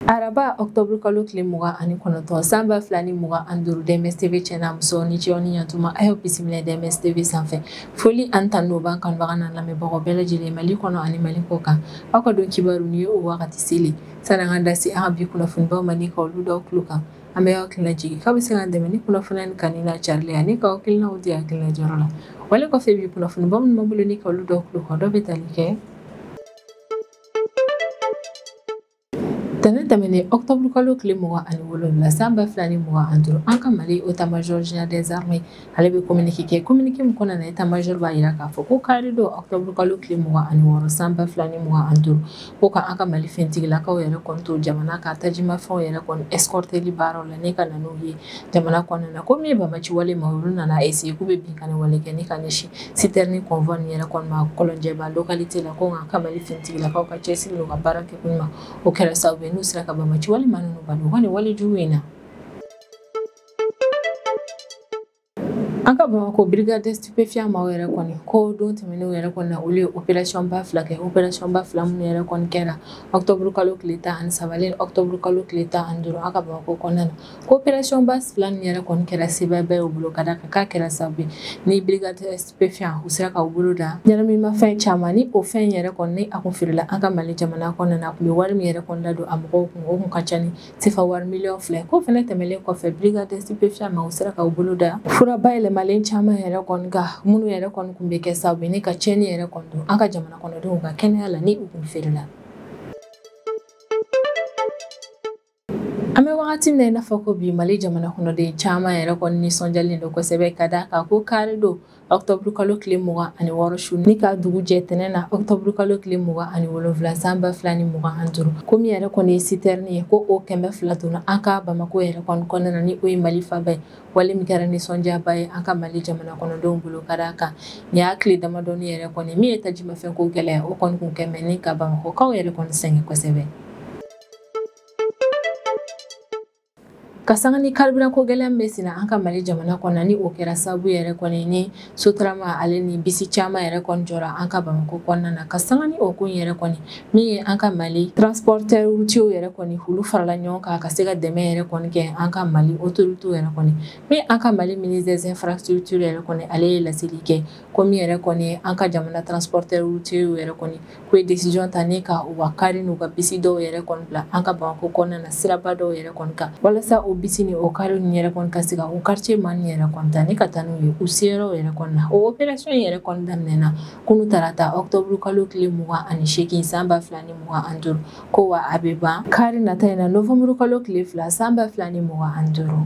Araba octobre kalo tile 29 san 2025 DMS TV cɛ muso ni cɛw ni ɲantuma a y'aw bisimila DMS TV sanfɛ. Foli an tanu b'an kanubaga n'an lamɛnbagaw bɛɛ lajɛlen Mali kɔnɔ ani Mali kɔ kan. Aw ka don kibaru ni ye o wagati seli sani an ka da se an ka bi kunnafonibaw ma ni ka olu d'aw tulo kan. An bɛ aw hakilina jigin k'aw bɛ se k'an dɛmɛ ni kunnafoniya nin kanuni n'a carili ye ani k'aw hakilinaw di hakilina jɔyɔrɔ la. Wale kɔfɛ bi kunnafoniba minnu b'an bolo ni ka olu d'aw tulo kan, dɔ bɛ tali kɛ tɛnɛn tɛmɛnen octobre kalo tile 27 san 2025 an ka Mali état-major général des armées ale bɛ communiqué kɛ. Communiqué min kɔnɔna na état-major b'a jira k'a fɔ ko kari don octobre kalo tile 26 san 2025 ko ka an ka Mali fɛntigilakaw yɛrɛ kɔni to jamana ka tajimafɛnw yɛrɛ kɔni escorteli baaraw la ni ka na n'u ye jamana kɔnɔna na. Ko min ye bamaci wale ma, olu nana essayer k'u bɛ binkanni wale kɛ ni ka ɲɛsin citerne convoi nin yɛrɛ kɔni ma Kɔlɔnjɛba localité la. Ko nka an ka Mali fɛntigilakaw ka cɛsiri n'u ka baara kɛ ko ɲuman o kɛra sababu ye n'u sera ka bamaci wale maa ninnu bali u ka nin wale jugu in na. An ka Bamakɔ brigade stupéfiant maaw yɛrɛ kɔni ko don tɛmɛnenw yɛrɛ kɔni na olu ye opération ba fila kɛ. Opération ba fila minnu yɛrɛ kɔni kɛra octobre kalo tile 13 ale ni octobre kalo tile 15 an ka Bamakɔ kɔnɔna na. Ko opération ba fila ninnu yɛrɛ kɔni kɛra sebaaba ye u bolo ka d'a kan k'a kɛra sababu ye ni brigade stupéfiant u sera ka u bolo da ɲɛnaminimafɛn caman ni o fɛn yɛrɛ kɔni ni a kun feerela an ka Mali jamana kɔnɔna na, a kun bɛ wari min yɛrɛ kɔni ladon a mɔgɔw kun o kun ka ca ni sefa wari miliyɔn 2. K'o fɛnɛ tɛmɛnen kɔfɛ brigade stupéfiant maaw sera ka u bolo da fura bayɛlɛmalen caman yɛrɛ kɔni kan minnu yɛrɛ kɔni kun bɛ kɛ sababu ye ni ka tiɲɛni yɛrɛ kɔni don an ka jamana kɔnɔdenw ka kɛnɛya la ni u kun feerela. An bɛ wagati min na i n'a fɔ ko bi Mali jamana kɔnɔden caman yɛrɛ kɔni nisɔndiyalen don kosɛbɛ ka d'a kan ko kari don octobre kalo tile 26 su ni ka dugu jɛ tɛnɛn na octobre kalo tile 27 san 2025 ko min yɛrɛ kɔni ye citerne ye ko o 200 donna an ka Bamakɔ yɛrɛ kɔni kɔnɔna na ni o ye Mali faaba ye. Wale min kɛra nisɔndiyaba ye an ka Mali jamana kɔnɔdenw bolo ka d'a kan nin y'a tile damadɔni yɛrɛ kɔni min ye tajimafɛn ko gɛlɛya o kɔni kun kɛmɛ ni ka Bamakɔkaw yɛrɛ kɔni sɛgɛn kosɛbɛ. Ka sanga ni carburant ko gɛlɛya min bɛ senna an ka Mali jamana kɔnɔ ni o kɛra sababu yɛrɛ kɔni ni Sotrama ale ni bisi caman yɛrɛ kɔni jɔra an ka Bamakɔ kɔnɔna na. Ka sanga ni o ko in yɛrɛ kɔni min ye an ka Mali transporteur routier yɛrɛ kɔni olu farala ɲɔgɔn kan ka se ka dɛmɛ yɛrɛ kɔni kɛ an ka Mali autorité yɛrɛ kɔni min an ka Mali ministre des infrastructures yɛrɛ kɔni ale ye laseli kɛ ko min yɛrɛ kɔni an ka jamana transporteur routier yɛrɛ kɔni k'u ye décision ta ni ka u ka kari n'u ka bisi dɔw yɛrɛ kɔni bila an ka Bamakɔ kɔnɔna na siraba dɔw yɛrɛ kɔni kan walasa o bisi ni o kari ni yɛrɛ kɔni ka se ka o quartier maa ni yɛrɛ kɔni ta ni ka taa n'u ye u seyɔrɔw yɛrɛ kɔni na. O opération yɛrɛ kɔni daminɛna kunu tarata octobre kalo tile 28 san 2025 ko wa a bɛ ban kari nata in na novembre kalo tile 2 san 2025.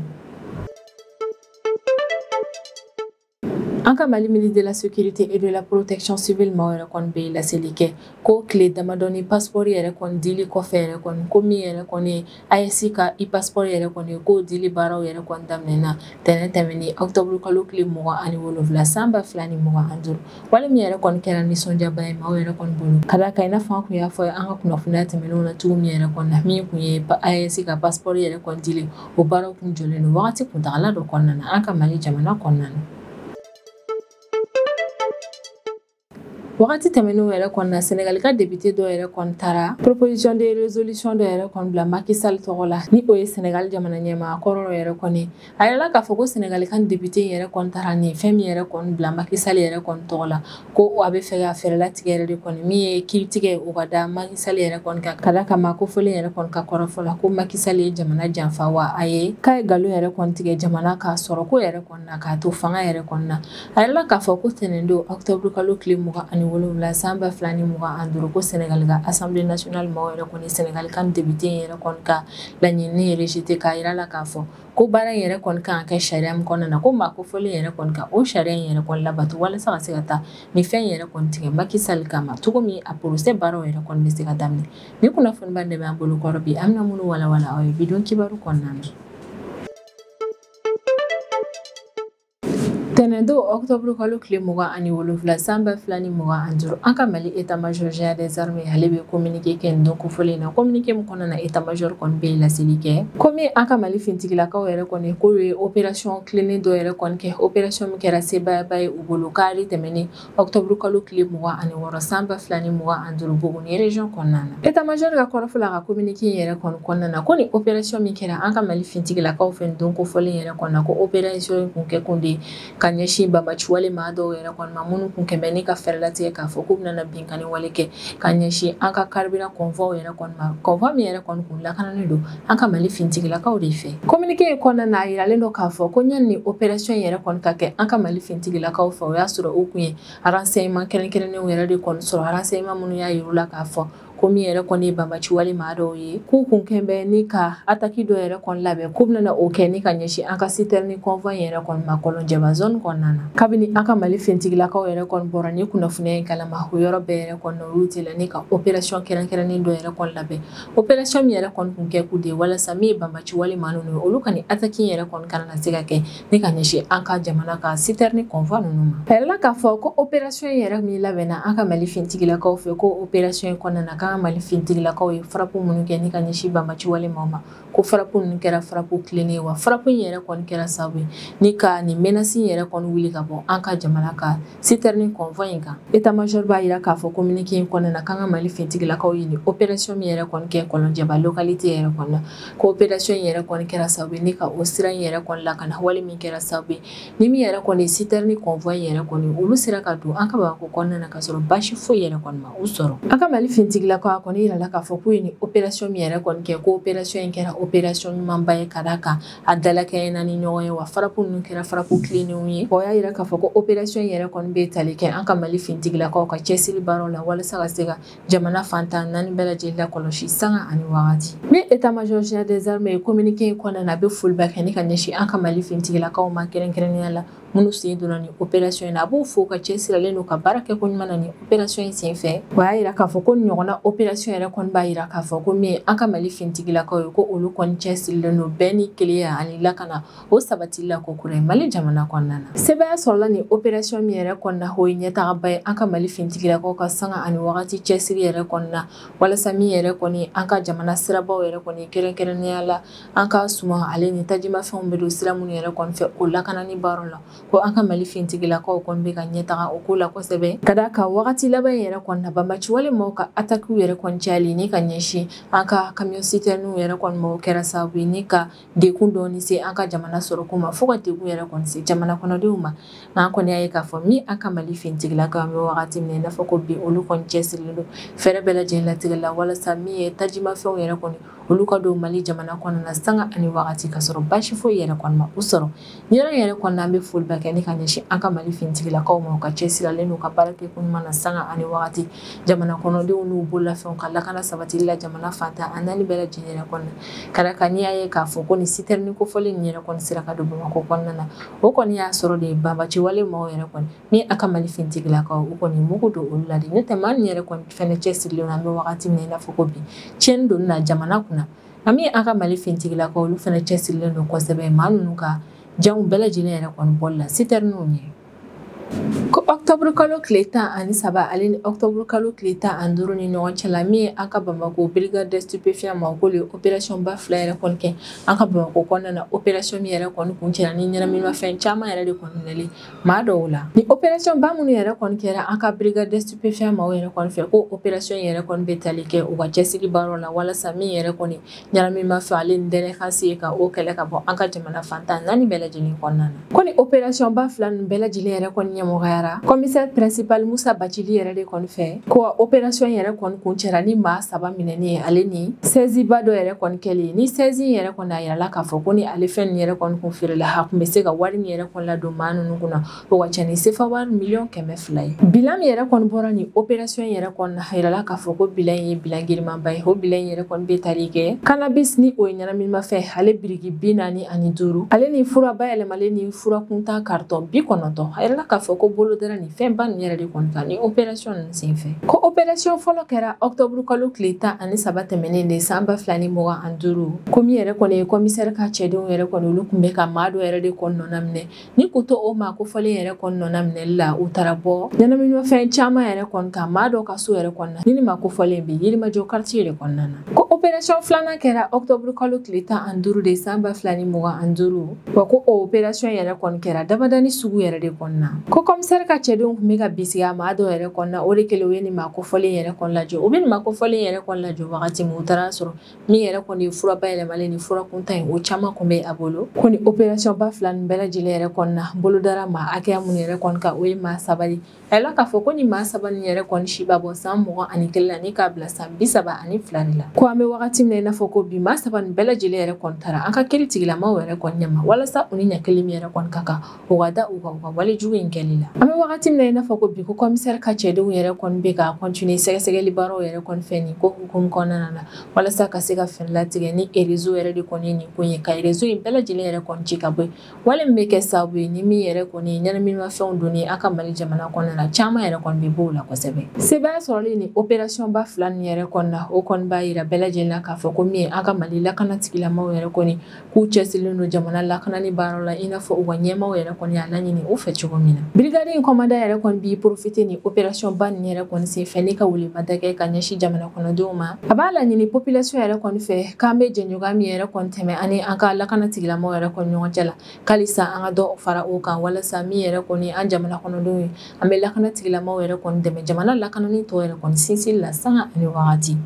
An ka Mali ministre de la sécurité et de la protection civile maaw yɛrɛ kɔni bɛ laseli kɛ ko tile damadɔni passeport yɛrɛ kɔni dili kɔfɛ yɛrɛ kɔni ko min yɛrɛ kɔni ye AES ka e-passeport yɛrɛ kɔni k'o dili baaraw yɛrɛ kɔni daminɛna tɛnɛn tɛmɛnen octobre kalo tile 27 san 2025. Wale min yɛrɛ kɔni kɛra nisɔndiyaba ye maaw yɛrɛ kɔni bolo ka d'a kan i n'a fɔ an kun y'a fɔ an ka kunnafoniya tɛmɛnenw na cogo min yɛrɛ kɔni na min kun ye AES ka passeport yɛrɛ kɔni dili o baaraw kun jɔlen don wagati kuntagala dɔ kɔnɔna na an ka Mali jamana kɔnɔna na. Wagati tɛmɛnenw yɛrɛ kɔni na Senegal ka député dɔw yɛrɛ kɔni taara proposition de résolution dɔ yɛrɛ kɔni bila Macky Sall tɔgɔ la ni o ye Senegal jamana ɲɛmaa kɔrɔ yɛrɛ kɔni. A yirala k'a fɔ ko Senegal ka député yɛrɛ kɔni taara nin fɛn min yɛrɛ kɔni bila Macky Sall yɛrɛ kɔni tɔgɔ la ko a bɛ fɛ ka fɛɛrɛ latigɛ yɛrɛ de kɔni min ye kiiritigɛ o ka da Macky Sall yɛrɛ kɔni kan ka d'a kan maa kofɔlen yɛrɛ kɔni ka kɔrɔfɔ la ko Macky Sall ye jamana janfa wa a ye k'a ye nkalon yɛrɛ kɔni tigɛ jamana k'a sɔrɔ ko yɛrɛ kɔni na k'a to fanga yɛrɛ kɔni na. A yirala k'a fɔ ko tɛnɛn don octobre kalo tile 27 san 2025 ko Senegal ka Assemblée nationale maaw yɛrɛ kɔni Senegal ka député yɛrɛ kɔni ka laɲini rejeté k'a yira la k'a fɔ ko baara in yɛrɛ kɔni kan ka kɛ sariya min kɔnɔna na ko maa kofɔlen yɛrɛ kɔni ka o sariya in yɛrɛ kɔni labato walasa ka se ka taa nin fɛn yɛrɛ kɔni tigɛ Macky Sall kama cogo min a procès baaraw yɛrɛ kɔni bɛ se ka daminɛ. Ni kunnafoniba de b'an bolo kɔrɔ bi an bɛna minnu walawala aw ye bi don kibaru kɔnɔna na. Tɛnɛndon octobre kalo tile 27 san 2025, an ka Mali état-major général des armées ale bɛ communiqué kɛ nin don kofɔlen in na. Communiqué min kɔnɔna na, état-major kɔni bɛ laseli kɛ komi an ka Mali fintigilakaw yɛrɛ kɔni k'o ye opération tilennen dɔ yɛrɛ kɔni kɛ, opération min kɛra sebaayaba ye u bolo kari tɛmɛnen octobre kalo tile 26 san 2025 Buguni région kɔnɔna na. État-major ka kɔrɔfɔ la ka communiqué in yɛrɛ kɔni kɔnɔna na, ko ni opération min kɛra an ka Mali fintigilakaw fɛ nin don kofɔlen yɛrɛ kɔnɔna na, ko opération in kun kɛ kun de ye ka ɲɛsin banbaciwale maa dɔw yɛrɛ kɔni ma minnu kun kɛmɛ ni ka fɛɛrɛ latigɛ k'a fɔ k'u bɛna binkanni wale kɛ ka ɲɛsin an ka carburant convoi yɛrɛ kɔni ma, convoi min yɛrɛ kɔni kun lakananen don an ka Mali fintigilakaw de fɛ. Communiqué in kɔnɔna na, a yiralen don k'a fɔ ko ɲani ni opération yɛrɛ kɔni ka kɛ an ka Mali fintigilakaw fɛ, o y'a sɔrɔ u kun ye renseignement kɛrɛnkɛrɛnnenw yɛrɛ de kɔni sɔrɔ, renseignement minnu y'a yir'u la k'a fɔ ko min yɛrɛ kɔni ye banbaciwale maa dɔw ye k'u kun kɛn bɛ ni ka attaque dɔ yɛrɛ kɔni labɛn k'u bɛna o kɛ ni ka ɲɛsin an ka citerne convoi yɛrɛ kɔni ma Kɔlɔnjɛba zone kɔnɔna na. Kabini an ka Mali fintigilakaw yɛrɛ kɔni bɔra ni kunnafoniya in kalama, o yɔrɔ bɛɛ yɛrɛ kɔni olu tɛ la ni ka opération kɛrɛnkɛrɛnnen dɔ yɛrɛ kɔni labɛn, opération min yɛrɛ kɔni kun kɛ k'u de walasa min ye banbaciwale maa ninnu ye olu ka ni attaque yɛrɛ kɔni kana na se ka kɛ ni ka ɲɛsin an ka jamana ka citerne convoi ninnu ma. A yɛrɛ la k'a fɔ ko opération yɛrɛ min labɛnna an ka Mali fintigilakaw fɛ, ko opération in kɔnɔna na, k'an ka Mali fintigilakaw ye frappe minnu kɛ ni ka ɲɛsin banbaciwale maaw ma, ko frappe ninnu kɛra frappe tilennen ye, wa frappe in yɛrɛ kɔni kɛra sababu ye ni ka nin menace in yɛrɛ kɔni wuli ka bɔ an ka jamana ka citerne convoi in kan. État-major b'a yira k'a fɔ communiqué in kɔnɔna na k'an ka Mali fintigilakaw ye nin opération min yɛrɛ kɔni kɛ Kɔlɔnjɛba localité yɛrɛ kɔnɔna, ko opération in yɛrɛ kɔni kɛra sababu ye ni ka o sira in yɛrɛ kɔni lakana, wale min kɛra sababu ye ni min yɛrɛ kɔni citerne convoi in yɛrɛ kɔni olu sera ka don an ka Bamakɔ kɔnɔna na ka sɔrɔ baasi foyi yɛrɛ kɔni ma u sɔrɔ. An ka Mali fintigilakaw a kɔni yirala k'a fɔ k'u ye nin opération min yɛrɛ kɔni kɛ, ko opération in kɛra opération ɲumanba ye ka d'a kan a dalakɛɲɛna ni ɲɔgɔn ye, wa frappe ninnu kɛra frappe tilennenw ye. O y'a yira k'a fɔ ko opération in yɛrɛ kɔni bɛ tali kɛ an ka Mali fintigilakaw ka cɛsiri baaraw la walasa ka se ka jamana fantan naani bɛɛ lajɛlen lakɔlɔsi sanga ani wagati. Ni état-major général des armées ye communiqué in kɔnɔna na, a bɛ foliba kɛ ni ka ɲɛsin an ka Mali fintigilakaw ma kɛrɛnkɛrɛnnenya la minnu sen donna ni opération in na, a b'u fo ka cɛsirilen don ka baara kɛ ko ɲuman na ni opération in senfɛ. O y'a yira k'a fɔ ko ɲɔgɔnna opération yɛrɛ kɔni b'a yira k'a fɔ ko min ye an ka Mali fintigilakaw ye, ko olu kɔni cɛsirilen don bɛɛ ni kelenya ani lakana o sabatili la ko kura ye Mali jamana kɔnɔna na. Sɛbɛya sɔrɔla ni opération min yɛrɛ kɔni na, o ye ɲɛtagaba ye an ka Mali fintigilakaw ka sanga ani wagati cɛsiri yɛrɛ kɔni na walasa min yɛrɛ kɔni an ka jamana sirabaw yɛrɛ kɔni kɛrɛnkɛrɛnnenya la an ka suman ale ni tajimafɛnw bɛ don sira minnu yɛrɛ kɔni fɛ o lakanani baaraw la, ko an ka Mali fintigilakaw kɔni bɛ ka ɲɛtaga o ko la kosɛbɛ. Ka d'a kan wagati laban in yɛrɛ kɔni na, banbaciwale maaw ka attaque yɛrɛ kɔni cayali ni ka ɲɛsin an ka camion citerne yɛrɛ kɔni ma, o kɛra sababu ye ni ka degun dɔɔni se an ka jamana sɔrɔko ma, fo ka degun yɛrɛ kɔni se jamana kɔnɔdenw ma. N'an kɔni y'a ye k'a fɔ min an ka Mali fintigilakaw an bɛ wagati min na i n'a fɔ ko bi, olu kɔni cɛsirilen don fɛɛrɛ bɛɛ lajɛlen latigɛ la walasa min ye tajimafɛnw yɛrɛ kɔni olu ka don Mali jamana kɔnɔna na sanga ani wagati ka sɔrɔ baasi foyi yɛrɛ kɔni ma u sɔrɔ. Nin yɔrɔ in yɛrɛ kɔni na, an bɛ foliba kɛ ni ka ɲɛsin an ka Mali fintigilakaw ma, u ka cɛsirilen n'u ka baara kɛ ko ɲuman na sanga ani wagati jamana kɔnɔdenw n'u bololafɛnw ka lakana sabatili la jamana fantan a naani bɛɛ lajɛlen yɛrɛ kɔnɔna. Ka d'a kan n'i y'a ye k'a fɔ ko nin citerne kofɔlen nin yɛrɛ kɔni sera ka don Bamakɔ kɔnɔna na, o kɔni y'a sɔrɔ de banbaciwale maaw yɛrɛ kɔni ni a ka Mali fintigilakaw u kɔni mugu don olu la de. N'o tɛ maa min yɛrɛ kɔni fɛnɛ cɛsirilen don an bɛ wagati min na i n'a fɔ ko bi tiɲɛni donna na jamana kunna, nka min an ka Mali fintigilakaw olu fɛnɛ cɛsirilen don kosɛbɛ maa ninnu ka janw bɛɛ lajɛlen yɛrɛ kɔni bɔli la citernew ɲɛ. Ko octobre kalo tile 13 ale ni octobre kalo tile 15 ni ɲɔgɔn cɛ la, min ye an ka Bamakɔ brigade des stupéfiants ma, k'olu ye opération ba fila yɛrɛ kɔni kɛ an ka Bamakɔ kɔnɔna na, opération min yɛrɛ kɔni kun cɛla ni ɲɛnaminimafɛn caman yɛrɛ de kɔni minɛlen maa dɔw la. Ni opération ba minnu yɛrɛ kɔni kɛra an ka brigade des stupéfiants maaw yɛrɛ kɔni fɛ, ko opération yɛrɛ kɔni bɛ tali kɛ u ka cɛsiri baaraw la walasa min yɛrɛ kɔni ɲɛnaminimafɛn ale ni délinquance ye ka o kɛlɛ ka bɔ an ka jamana fantan naani bɛɛ lajɛlen kɔnɔna na. Ko ni opération ba fila ninnu bɛɛ lajɛlen yɛrɛ kɔni ɲɛmɔgɔyara commissaire principal Musa Bacili yɛrɛ de kɔni fɛ, ko opération yɛrɛ kɔni kun cɛra ni maa 3 minɛnen ye ale ni saisie ba dɔ yɛrɛ kɔni kɛlen. Ni saisie yɛrɛ kɔni a yirala k'a fɔ ko ni ale fɛn nin yɛrɛ kɔni kun feerela, a kun bɛ se ka wari min yɛrɛ kɔni ladon maa ninnu kunna, o ka ca ni sefa wari 200 000 ye. Bilan min yɛrɛ kɔni bɔra ni opération yɛrɛ kɔni na, a yirala k'a fɔ ko bilan in ye bilan girimanba ye. O bilan in yɛrɛ kɔni bɛ tali kɛ cannabis ni o ye ɲɛnaminimafɛn ale biriki 45, ale ni fura bayɛlɛmalen ni fura kuntan carton 90. A yirala k'a fɔ fɔ ko bolo dara nin fɛnba nin yɛrɛ de kɔni kan ni opération ninnu senfɛ. Ko opération fɔlɔ kɛra octobre kalo tile 13 tɛmɛnen de san 2025. Ko min yɛrɛ kɔni ye commissaire ka cɛdenw yɛrɛ kɔni olu tun bɛ ka maa dɔ yɛrɛ de kɔni nɔna minɛ ni k'u to o maa kofɔlen yɛrɛ kɔni nɔna minɛli la, u taara bɔ ɲɛnaminimafɛn caman yɛrɛ kɔni kan maa dɔ ka so yɛrɛ kɔnɔna ni maa kofɔlen bɛ Yirimajɔ quartier de kɔnɔna na. Ko opération filanan kɛra octobre kalo tile 15 de san 2025. Wa ko o opération yɛrɛ kɔni kɛra Dabadani sugu yɛrɛ de kɔnɔna. Ko commissaire ka cɛdenw tun bɛ ka bisigiya maa dɔ yɛrɛ kɔnɔna, o de kɛlen u ye nin maa kofɔlen yɛrɛ kɔni lajɔ. U bɛ nin maa kofɔlen yɛrɛ kɔni lajɔ wagati min, u taara sɔrɔ min yɛrɛ kɔni ye fura bayɛlɛmalen ni fura kuntan ye, o caman kun bɛ a bolo. Ko ni opération ba fila nin bɛɛ lajɛlen yɛrɛ kɔnɔna, bolodara maa hakɛya minnu yɛrɛ kɔni kan, o ye maa 3 ye. A yɛlɛla k'a fɔ ko ni maa 3 nin yɛrɛ kɔni si b'a bɔ san 21 la ni k'a bila san 32 de la. Ko an bɛ wagati min na i n'a fɔ ko bi, maa 3 nin bɛɛ lajɛlen yɛrɛ kɔni taara an ka kiiri tigilamaw yɛrɛ kɔni ɲɛma walasa u ni ɲɛkili min yɛrɛ kɔni ka kan, u ka da u kan u ka wale jugu in kɛli la. An bɛ wagati min na i n'a fɔ ko bi, ko commissaire ka cɛdenw yɛrɛ kɔni bɛ ka continuer sɛgɛsɛgɛli baaraw yɛrɛ kɔni fɛ nin ko hukumu kɔnɔna na walasa ka se ka fɛɛrɛ latigɛ ni réseau yɛrɛ de kɔni ye nin ko in ye, ka réseau in bɛɛ lajɛlen yɛrɛ kɔni ci ka bɔ yen. Wale min bɛ kɛ sababu ye ni min yɛrɛ kɔni ye ɲɛnaminimafɛnw donni an ka Mali jamana kɔnɔna la, caman yɛrɛ kɔni bɛ bɔ o la kosɛbɛ. Sebaaya sɔrɔli ni opération ba fila nin yɛrɛ kɔni na, o kɔni b'a yira bɛɛ lajɛlen na k'a fɔ ko min ye an ka Mali lakana tigilamaw yɛrɛ kɔni k'u cɛsirilen don jamana lakanani baaraw la, i n'a fɔ u ka ɲɛmaaw yɛrɛ kɔni y'a laɲini u fɛ cogo min na. Brigade in commandant yɛrɛ kɔni b'i profiter ni opération ba nin yɛrɛ kɔni senfɛ ni ka welemada kɛ ka ɲɛsin jamana kɔnɔdenw ma. A b'a laɲini population yɛrɛ kɔni fɛ k'an bɛ jɛɲɔgɔnya min yɛrɛ kɔni tɛmɛ ani an ka lakana tigilamaw yɛrɛ kɔni ɲɔgɔn cɛ la, k'alisa an ka dɔ fara o kan walasa min yɛrɛ kɔni an jamana kɔnɔdenw ye, an bɛ lakana tigilamaw yɛrɛ kɔni dɛmɛ jamana lakanani tɔ yɛrɛ kɔni sinsinli la sanga ani wagati.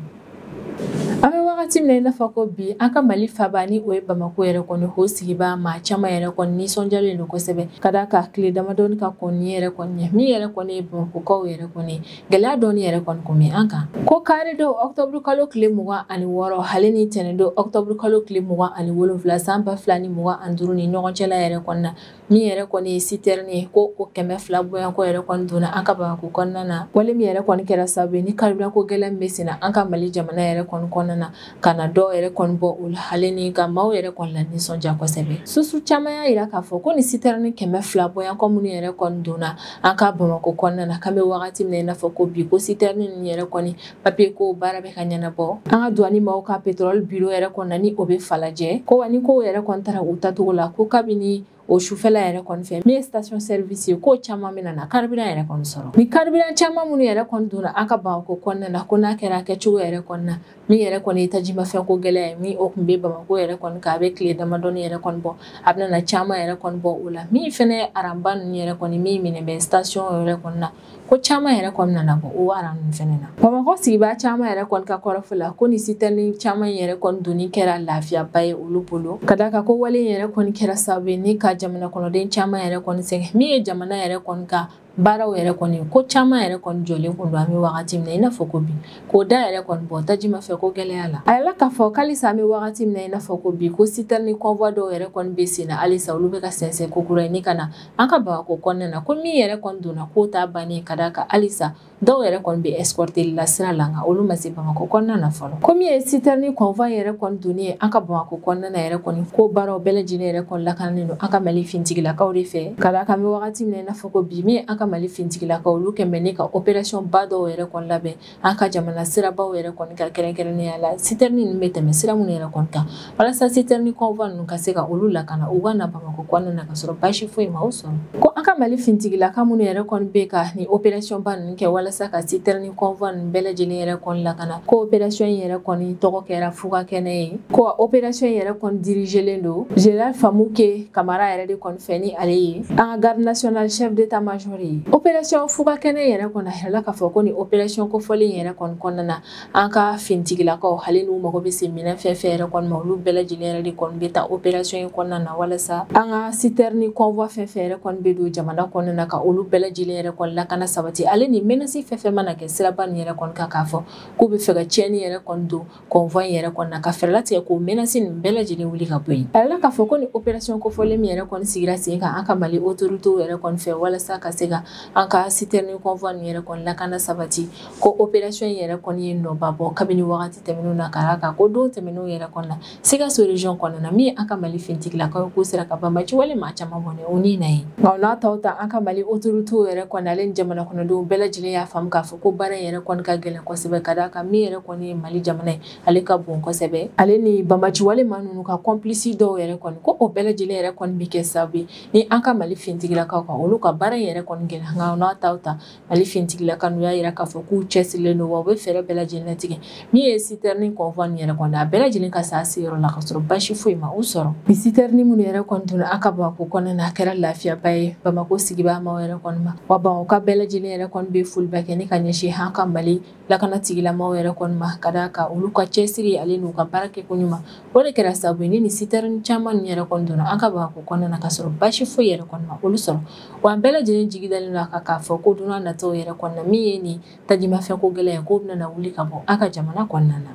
An bɛ wagati min na i n'a fɔ ko bi, an ka Mali faba ni o ye Bamako yɛrɛ kɔni o sigibaa maa caman yɛrɛ kɔni nisɔndiyalen don kosɛbɛ ka d'a kan tile damadɔni ka kɔn nin yɛrɛ kɔni ɲɛ, min yɛrɛ kɔni ye Bamakɔkaw yɛrɛ kɔni gɛlɛya dɔɔni yɛrɛ kɔni kun bɛ an kan. Ko kari don octobre kalo tile 26 ale ni tɛnɛn don octobre kalo tile 27 san 2025 ni ɲɔgɔn cɛla yɛrɛ kɔni na, min yɛrɛ kɔni ye citerne ye, ko o 200 bɔɲɔgɔnko yɛrɛ kɔni donna an ka Bamako kɔnɔna na. Wale min yɛrɛ kɔni kɛra sababu ye ni carburant ko gɛlɛn min bɛ sen na an ka Mali jamana yɛrɛ kɔni kɔnɔna na, ka na dɔw yɛrɛ kɔni bɔ o la ale ni ka maaw yɛrɛ kɔni la nisɔndiya kosɛbɛ. Source caman y'a yira k'a fɔ ko ni citerne 200 bɔɲɔgɔnko minnu yɛrɛ kɔni donna an ka Bamako kɔnɔna na, k'an bɛ wagati min na i n'a fɔ ko bi, ko citerne ninnu yɛrɛ kɔni papier ko baara bɛ ka ɲɛnabɔ an ka douane maaw ka pétrole bureau yɛrɛ kɔni na ni o bɛ Falajɛ. Ko wa ni kow yɛrɛ kɔni taara u tacogo la, ko kabini o sufɛla yɛrɛ kɔni fɛ min ye station service ye, k'o caman bɛ na carburant yɛrɛ kɔni sɔrɔ. Ni carburant caman minnu yɛrɛ kɔni donna an ka Bamako kɔnɔna na, ko n'a kɛra kɛcogo yɛrɛ kɔni na, min yɛrɛ kɔni ye tajimafɛn ko gɛlɛya ye, min o tun bɛ Bamako yɛrɛ kɔni kan, a bɛ tile damadɔni yɛrɛ kɔni bɔ, a bɛna na caman yɛrɛ kɔni bɔ o la. Min fɛnɛ ye aranba ninnu yɛrɛ kɔni min minɛ bɛ station yɛrɛ kɔni na, ko caman yɛrɛ kɔni nana bɔ o aran ninnu fɛnɛ na. Bamakɔ sigibaa caman yɛrɛ kɔni ka kɔrɔfɔ la, ko ni citerne caman yɛrɛ kɔni donni kɛra lafiyaba ye olu bolo, ka d'a kan ko wale yɛrɛ kɔni kɛra sababu ye ni ka jamana kɔnɔden caman yɛrɛ kɔni sɛgɛn, min ye jamana yɛrɛ kɔni ka baaraw yɛrɛ kɔni ko caman yɛrɛ kɔni jɔlen kun don an bɛ wagati min na i n'a fɔ ko bi, k'o da yɛrɛ kɔni bɔ tajimafɛn ko gɛlɛya la. A yɛlɛla k'a fɔ k'alisa an bɛ wagati min na i n'a fɔ ko bi, ko citerne convoi dɔw yɛrɛ kɔni bɛ sen na halisa, olu bɛ ka sɛnsɛn ko kura ye ni ka na an ka Bamako kɔnɔna na, ko min yɛrɛ kɔni donna k'o t'a bannen, ka d'a kan halisa dɔw yɛrɛ kɔni bɛ escorter la sira la, nka olu ma se Bamako kɔnɔna na fɔlɔ. Ko min ye citerne convoi yɛrɛ kɔni donni ye an ka Bamako kɔnɔna na yɛrɛ kɔni, ko baaraw bɛɛ lajɛlen yɛrɛ kɔni lakananen don an ka Mali fintigilakaw de fɛ, ka d'a kan an bɛ wagati min na i n'a fɔ ko bi, min ye an ka Mali fintigilakaw olu kɛn bɛ ni ka opération ba dɔw yɛrɛ kɔni labɛn an ka jamana sirabaw yɛrɛ kɔni kan, kɛrɛnkɛrɛnnenya la citerne ninnu bɛ tɛmɛ sira minnu yɛrɛ kɔni kan, walasa citerne convoi ninnu ka se ka olu lakana, u ka na Bamako kɔnɔna na ka sɔrɔ baasi foyi ma o sɔrɔ. Ko an ka Mali fintigilaka minnu yɛrɛ kɔni bɛ ka ni opération ba ninnu kɛ walasa ka citerne convoi ninnu bɛɛ lajɛlen yɛrɛ kɔni lakana, ko opération in yɛrɛ kɔni tɔgɔ kɛra Fuga kɛnɛ ye, ko opération in yɛrɛ kɔni dirigelen don Général Famouké Kamara yɛrɛ de kɔni fɛ, ni ale ye an ka garde nationale chef d'état-major ye. Opération Fuga kɛnɛ yɛrɛ kɔni, a yirala k'a fɔ ko ni opération kofɔlen yɛrɛ kɔni kɔnɔna na, an ka fintigilakaw hali n'u mago bɛ se minɛn fɛn fɛn yɛrɛ kɔni ma, olu bɛɛ lajɛlen yɛrɛ de kɔni bɛ taa opération in kɔnɔna na walasa an ka citerne convoi fɛn fɛn yɛrɛ kɔni bɛ don jamana kɔnɔna na, ka olu bɛɛ lajɛlen yɛrɛ kɔni lakana sabati, ale ni menace menace fɛn fɛn mana kɛ siraba nin yɛrɛ kɔni kan k'a fɔ k'u bɛ fɛ ka tiɲɛni yɛrɛ kɔni don convoi in yɛrɛ kɔni na ka fɛɛrɛ latigɛ k'o menace nin bɛɛ lajɛlen wuli ka bɔ yen. A yirala k'a fɔ ko ni opération kofɔlen min yɛrɛ kɔni sigira sen kan an ka Mali autorités yɛrɛ kɔni fɛ walasa ka se ka an ka citerne convoi nin yɛrɛ kɔni lakana sabati, ko opération in yɛrɛ kɔni ye nɔba bɔ kabini wagati tɛmɛnenw na ka d'a kan ko don tɛmɛnenw yɛrɛ kɔni na Sikaso région kɔnɔna na min ye an ka Mali finitigilakaw k'u sera ka banbaci wale maa caman bɔnɛ o ni na ye. Nka o n'a taw ta an ka Mali autorités yɛrɛ kɔni ale ni jamana kɔnɔdenw bɛɛ lajɛlen y'a faamu k'a fɔ ko baara in yɛrɛ kɔni ka gɛlɛn kosɛbɛ ka d'a kan min yɛrɛ kɔni ye Mali jamana ye ale ka bon kosɛbɛ, ale ni banbaci wale maa ninnu ka complice dɔw yɛrɛ kɔni ko o bɛɛ lajɛlen yɛrɛ kɔni bɛ kɛ sababu ye ni an ka Mali finitigilakaw kan olu ka baara in yɛrɛ kɔni gɛlɛn. Nka o n'a taw ta Mali finitigilakaw n'u y'a yira k'a fɔ k'u cɛsirilen don wa u bɛ fɛɛrɛ bɛɛ lajɛlen latigɛ min ye citerne convoi nin yɛrɛ kɔni a bɛɛ lajɛlen ka s'a seyɔrɔ la ka sɔrɔ basi foyi ma u sɔrɔ. Ni citerne minnu yɛrɛ kɔni donna an ka Bamakɔ kɔnɔna na a kɛra lafiyaba ye Bamakɔ sigibaa maaw yɛrɛ kɔni ma, wa Bamakɔ bɛɛ lajɛlen yɛrɛ kɔni bɛ foliba kɛ ni ka ɲɛsin an ka Mali lakana tigilamaw yɛrɛ kɔni ma ka d'a kan olu ka cɛsiri ale n'u ka baara kɛko ɲuman o de kɛra sababu ye ni nin citerne caman nin yɛrɛ kɔni donna an ka Bamakɔ kɔnɔna na ka sɔrɔ basi foyi yɛrɛ kɔni ma olu sɔrɔ. Wa an bɛɛ lajɛlen jigi dalen don a kan k'a fɔ ko don n'a nataw yɛrɛ kɔni na min ye nin tajimafɛnko gɛlɛya ye k'o bɛna wuli ka bɔ an ka jamana kɔnɔna na.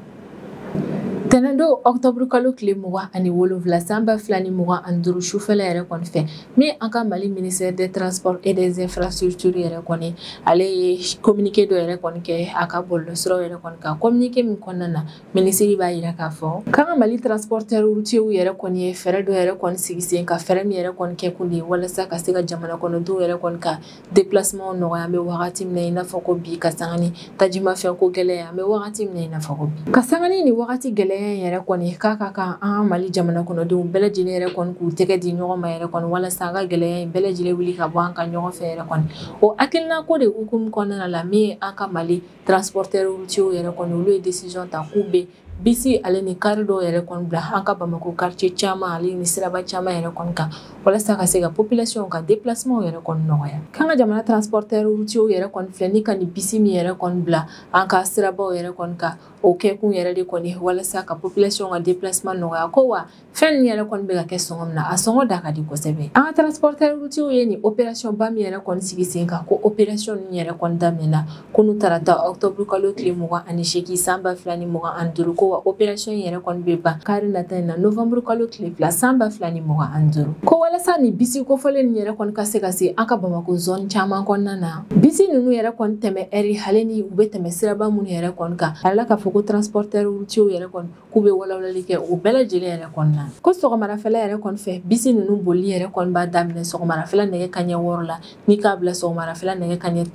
Tɛnɛndon octobre kalo tile 27 san 2025 sufɛla yɛrɛ kɔni fɛ min an ka Mali ministère des transports et des infrastructures yɛrɛ kɔni ale ye communiqué dɔ yɛrɛ kɔni kɛ a ka bɔlɔlɔsiraw yɛrɛ kɔni kan. Communiqué min kɔnɔna na minisiri b'a yira k'a fɔ k'an ka Mali transporteur routier yɛrɛ kɔni ye fɛɛrɛ dɔ yɛrɛ kɔni sigi sen kan, fɛɛrɛ min yɛrɛ kɔni kɛ kun de ye walasa ka se ka jamana kɔnɔdenw yɛrɛ kɔni ka déplacement nɔgɔya. An bɛ wagati min na i n'a fɔ ko bi ka sanga ni tajimafɛnko gɛlɛya, an bɛ wagati min na i n'a fɔ ko bi ka sanga ni nin wagati gɛlɛya yɛrɛ kɔni k'a ka kan an ka Mali jamana kɔnɔdenw bɛɛ lajɛlen yɛrɛ kɔni k'u tɛgɛ di ɲɔgɔn ma yɛrɛ kɔni walasa an ka gɛlɛya in bɛɛ lajɛlen wuli ka bɔ an ka ɲɔgɔn fɛ yɛrɛ kɔni. O hakilina ko de hukumu kɔnɔna la min ye an ka Mali transporteur routier yɛrɛ kɔni olu ye décision ta k'u bɛ bisi ale ni kari dɔw yɛrɛ kɔni bila an ka Bamakɔ quartier caman ale ni siraba caman yɛrɛ kɔni kan walasa ka se ka population ka déplacement yɛrɛ kɔni nɔgɔya. K'an ka jamana transporteur routier yɛrɛ kɔni filɛ ni ka nin bisi min yɛrɛ kɔni bila an ka sirabaw yɛrɛ kɔni kan o kɛkun yɛrɛ de kɔni walasa ka population ka déplacement nɔgɔya. Ko wa fɛn nin yɛrɛ kɔni bɛ ka kɛ sɔngɔ min na a sɔngɔ da ka di kosɛbɛ. An ka transporteur routier ye nin opération ba min yɛrɛ kɔni sigi sen kan ko opération nin yɛrɛ kɔni daminɛna kunun tarata octobre kalo tile 28 san 2025, ko wa opération in yɛrɛ kɔni bɛ ban kari nata in na novembre kalo tile 2 san 2025. Ko walasa nin bisi kofɔlen nin yɛrɛ kɔni ka se ka se an ka Bamakɔ zone caman kɔnɔna na, bisi ninnu yɛrɛ kɔni tɛmɛ ɛri hali ni u bɛ tɛmɛ siraba minnu yɛrɛ kɔni kan, a yirala k'a fɔ ko transporteur routier yɛrɛ kɔni k'u bɛ walawalali kɛ o bɛɛ lajɛlen yɛrɛ kɔni na. Ko sɔgɔmarafɛla yɛrɛ kɔni fɛ bisi ninnu boli yɛrɛ kɔni b'a daminɛ sɔgɔmarafɛla nɛgɛ kanɲɛ 6 la ni k'a bila sɔgɔmarafɛla nɛgɛ kanɲɛ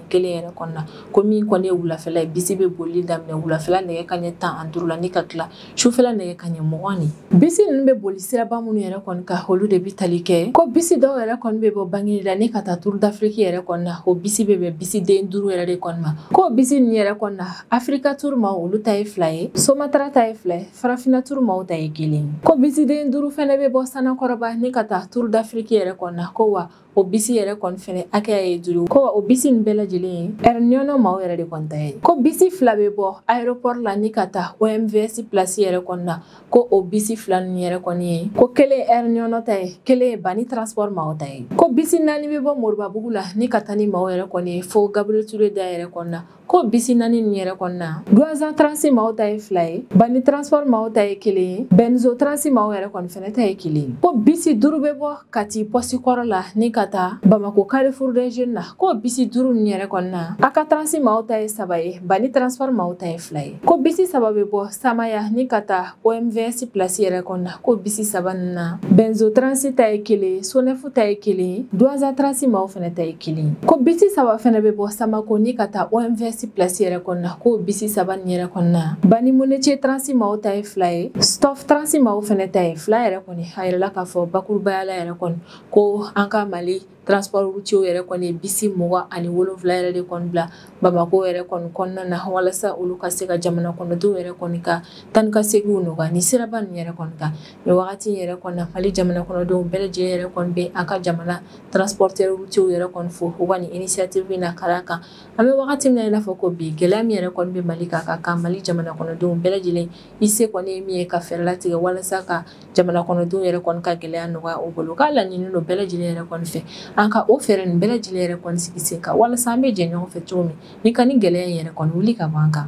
11 yɛrɛ kɔni na. Ko min kɔni ye wulafɛla ye bisi bɛ boli daminɛ wulafɛla nɛgɛ kanɲɛ 15 la ni ka tila sufɛla nɛgɛ kanɲɛ 20 ni. Bisi ninnu bɛ boli siraba minnu yɛrɛ kɔni kan olu de bɛ tali kɛ ko bisi dɔw yɛrɛ kɔni bɛ bɔ Banginda ni ka taa Tour d'Afrique yɛrɛ kɔni na, o bisi bɛ bɛn bisi den 5 yɛrɛ de kɔni ma. Ko bisi ninnu yɛrɛ kɔni na Africa Tour ma olu ta ye 2 ye, Somatra ta ye 2 ye, Farafina Tour maaw ta ye 1 ye. Ko bisi den 5 fɛnɛ bɛ bɔ Sanakɔrɔba ni ka taa Tour d'Afrique yɛrɛ kɔni na, ko wa o bisi yɛrɛ kɔni fɛnɛ hakɛya ye 5, ko wa o bisi nin bɛɛ lajɛlen ye Air Niono maaw yɛrɛ de kɔni ta ye. Ko bisi 2 bɛ bɔ aéroport la ni ka taa OMVS place yɛrɛ kɔni na, ko o bisi 2 ninnu yɛrɛ kɔni ye ko kelen Air Niono ta ye, kelen ye Bani transport maaw ta ye. Ko bisi 4 bɛ bɔ Moribabugu la ni ka taa ni maaw yɛrɛ kɔni ye fo Gabriel Touré da yɛrɛ kɔni na, ko bisi 4 ninnu yɛrɛ kɔni na Douazan Transi maaw ta ye 2 ye, Bani transport maaw ta ye 1 ye, Benzo Transi maaw yɛrɛ kɔni fɛnɛ ta ye 1 ye. Ko bisi 5 bɛ bɔ Kati poste kɔrɔ la ni ka taa Bamako Carrefour des Jeunes na, ko bisi 5 ninnu yɛrɛ kɔni na Aka Transi maaw ta ye 3 ye, Bani transport maaw ta ye 2 ye. Ko bisi 3 bɛ bɔ Samaya ni ka taa OMVS place yɛrɛ kɔni na, ko bisi 3 ninnu na Benzo Transi ta ye 1 ye, Sonefu ta ye 1 ye, Douazan Transi maaw fɛnɛ ta ye 1 ye. Ko bisi 3 fɛnɛ bɛ bɔ Samako ni ka taa OMVS place yɛrɛ kɔni na, ko bisi 3 nin yɛrɛ kɔni na Bani Monetier Transi maaw ta ye 2 ye, Stoff Transi maaw fɛnɛ ta ye 2 yɛrɛ kɔni. A yirala k'a fɔ bakurubaya la yɛrɛ kɔni ko an ka Mali transport routier yɛrɛ kɔni ye bisi 27 yɛrɛ de kɔni bila Bamakɔ yɛrɛ kɔni kɔnɔna na walasa olu ka se ka jamana kɔnɔdenw yɛrɛ kɔni ka taa ni ka seginw nɔgɔya ni siraba ninnu yɛrɛ kɔni kan. Nin wagati in yɛrɛ kɔni na Mali jamana kɔnɔdenw bɛɛ lajɛlen yɛrɛ kɔni bɛ an ka jamana transporteur routier yɛrɛ kɔni fo u ka nin initiative in na ka d'a kan an bɛ wagati min na i n'a fɔ ko bi gɛlɛya min yɛrɛ kɔni bɛ Mali kan ka kan Mali jamana kɔnɔdenw bɛɛ lajɛlen i se kɔni ye min ye ka fɛɛrɛ latigɛ walasa ka jamana kɔnɔdenw yɛrɛ kɔni ka gɛlɛya nɔgɔya u bolo. K'a laɲini don bɛɛ lajɛlen yɛrɛ kɔni fɛ An ka o fɛɛrɛ nin bɛɛ lajɛlen yɛrɛ kɔni sigi sen kan walasa an bɛ jɛ ɲɔgɔn fɛ cogo min ni ka ni gɛlɛya in yɛrɛ kɔni wuli ka bɔ an kan.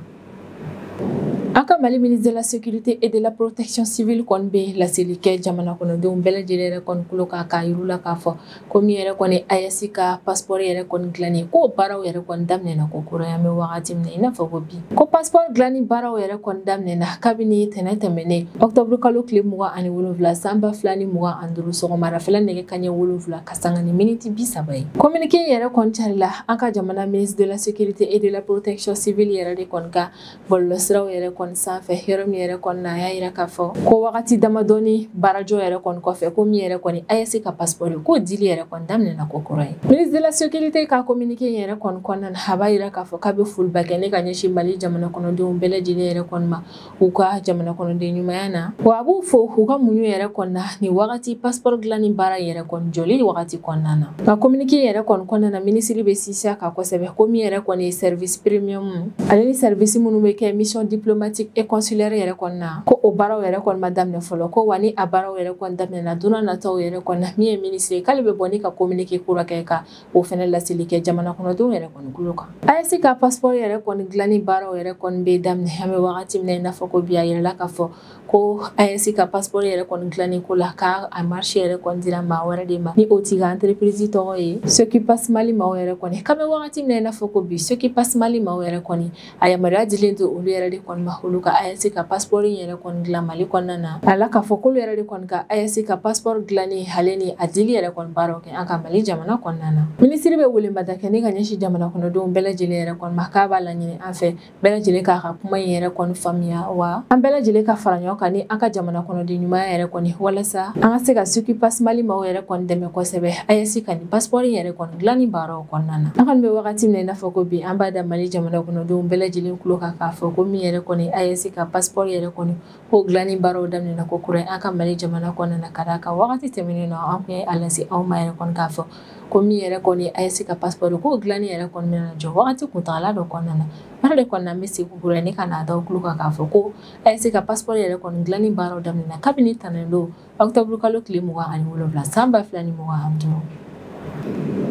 An ka Mali ministre de la sécurité et de la protection civile kɔni bɛ laseli kɛ jamana kɔnɔdenw bɛɛ lajɛlen yɛrɛ kɔni kulo kan k'a yir'u la k'a fɔ ko min yɛrɛ kɔni AES ka passeport yɛrɛ kɔni dilanni k'o baaraw yɛrɛ kɔni daminɛna ko kura an bɛ wagati min na i n'a fɔ ko bi ko passeport dilanni baaraw yɛrɛ kɔni daminɛna kabini tɛnɛn tɛmɛnen octobre kalo tile 27 san 2025 sɔgɔmadafɛla nɛgɛ kanɲɛ 7:30 ye. Communiqué yɛrɛ kɔni carila an ka jamana ministre de la sécurité et de la protection civile yɛrɛ de kɔni ka bɔlɔlɔsiraw yɛrɛ kɔni sanfɛ yɔrɔ min yɛrɛ kɔni na a y'a yira k'a fɔ ko wagati damadɔni baarajɔ yɛrɛ kɔni kɔfɛ ko min yɛrɛ kɔni AES ka passeport k'o dili yɛrɛ kɔni daminɛna ko kura ye. Ministre de la sécurité ka communiqué yɛrɛ kɔni kɔnɔna na a b'a yira k'a fɔ k'a bɛ foliba kɛ ne ka ɲɛsin Mali jamana kɔnɔdenw bɛɛ lajɛlen yɛrɛ kɔni ma u ka jamana kɔnɔden ɲumanya na, wa a b'u fo u ka muɲu yɛrɛ kɔni na nin wagati passeport dilanni baara yɛrɛ kɔni jɔli wagati kɔnɔna na. Nka communiqué yɛrɛ kɔni kɔnɔna na ministre bɛ sinsin a kan kosɛbɛ ko min yɛrɛ kɔni ye service premium ale ni service minnu bɛ kɛ mission diplomatique et consulaire yɛrɛ kɔni na ko o baaraw yɛrɛ kɔni ma daminɛ fɔlɔ, ko wa ni a baaraw yɛrɛ kɔni daminɛna don nataw yɛrɛ kɔni na min ye ministre ye k'ale bɛ bɔ ni ka communiqué kura kɛ ka o fɛnɛ laseli kɛ jamana kɔnɔdenw yɛrɛ kɔni kulo kan. AES ka passeport yɛrɛ kɔni dilanni baaraw yɛrɛ kɔni bɛ daminɛ an bɛ wagati min na i n'a fɔ ko bi a yirala k'a fɔ ko AES ka passeport yɛrɛ kɔni dilanni ko la k'a a marché yɛrɛ kɔni dira maa wɛrɛ de ma ni o tigi ka entreprise tɔgɔ ye Sokipas Mali maaw yɛrɛ kɔni. K'an bɛ wagati min na i n'a fɔ ko bi Sokipas Mali maaw yɛrɛ kɔni a yamaruya dilen don olu yɛrɛ de kɔni ma olu ka AES ka passeport yɛrɛ kɔni dilan Mali kɔnɔna na. A la k'a fɔ k'olu yɛrɛ de kɔni ka AES ka passeport dilanni ale ni a dili yɛrɛ kɔni baaraw kɛ an ka Mali jamana kɔnɔna na. Minisiri bɛ welemada kɛ ne ka ɲɛsin jamana kɔnɔdenw bɛɛ lajɛlen yɛrɛ kɔni ma k'a b'a laɲini an fɛ bɛɛ lajɛlen k'a ka kuma in yɛrɛ kɔni faamuya, wa an bɛɛ lajɛlen ka fara ɲɔgɔn kan ni an ka jamana kɔnɔden ɲumanya yɛrɛ kɔni walasa an ka se ka Sokipas Mali maaw yɛrɛ kɔni dɛmɛ kosɛbɛ AES ka nin passeport yɛrɛ kɔni dilanni baaraw kɔnɔna na. An kɔni bɛ wagati min na i n'a fɔ ko bi an b'a da Mali jamana kɔnɔdenw bɛɛ lajɛlen kulo kan k'a fɔ ko min yɛrɛ kɔni AES ka passeport yɛrɛ kɔni ko dilanni baaraw daminɛna ko kura an ka Mali jamana kɔnɔna na ka d'a kan wagati tɛmɛnen na an tun ye a lase aw ma yɛrɛ kɔni k'a fɔ ko min yɛrɛ kɔni AES ka passeport ko dilanni yɛrɛ kɔni bɛna jɔ wagati kuntagala dɔ kɔnɔna na. Baara de kɔni na an bɛ segin kura ne ka n'a da kulo kan k'a fɔ ko AES ka passeport yɛrɛ kɔni dilanni baaraw daminɛna kabini tɛnɛn don octobre kalo tile 27 san 2025.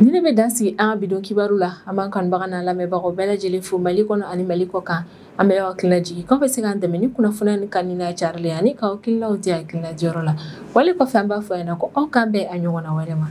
Ni ne bɛ dan sigi an ka bidon kibaru la, an b'an kanubaga n'an lamɛnbagaw bɛɛ lajɛlen fo Mali kɔnɔ ani Mali kɔ kan. An bɛ aw hakilina jigin k'aw bɛ se k'an dɛmɛ ni kunnafoniya ni kan n'a carili ani k'aw hakilinaw di hakilina diyɔrɔ la. Wale kɔfɛ an b'a fɔ aw ɲɛna ko aw k'an bɛn a ɲɔgɔnna wɛrɛ ma.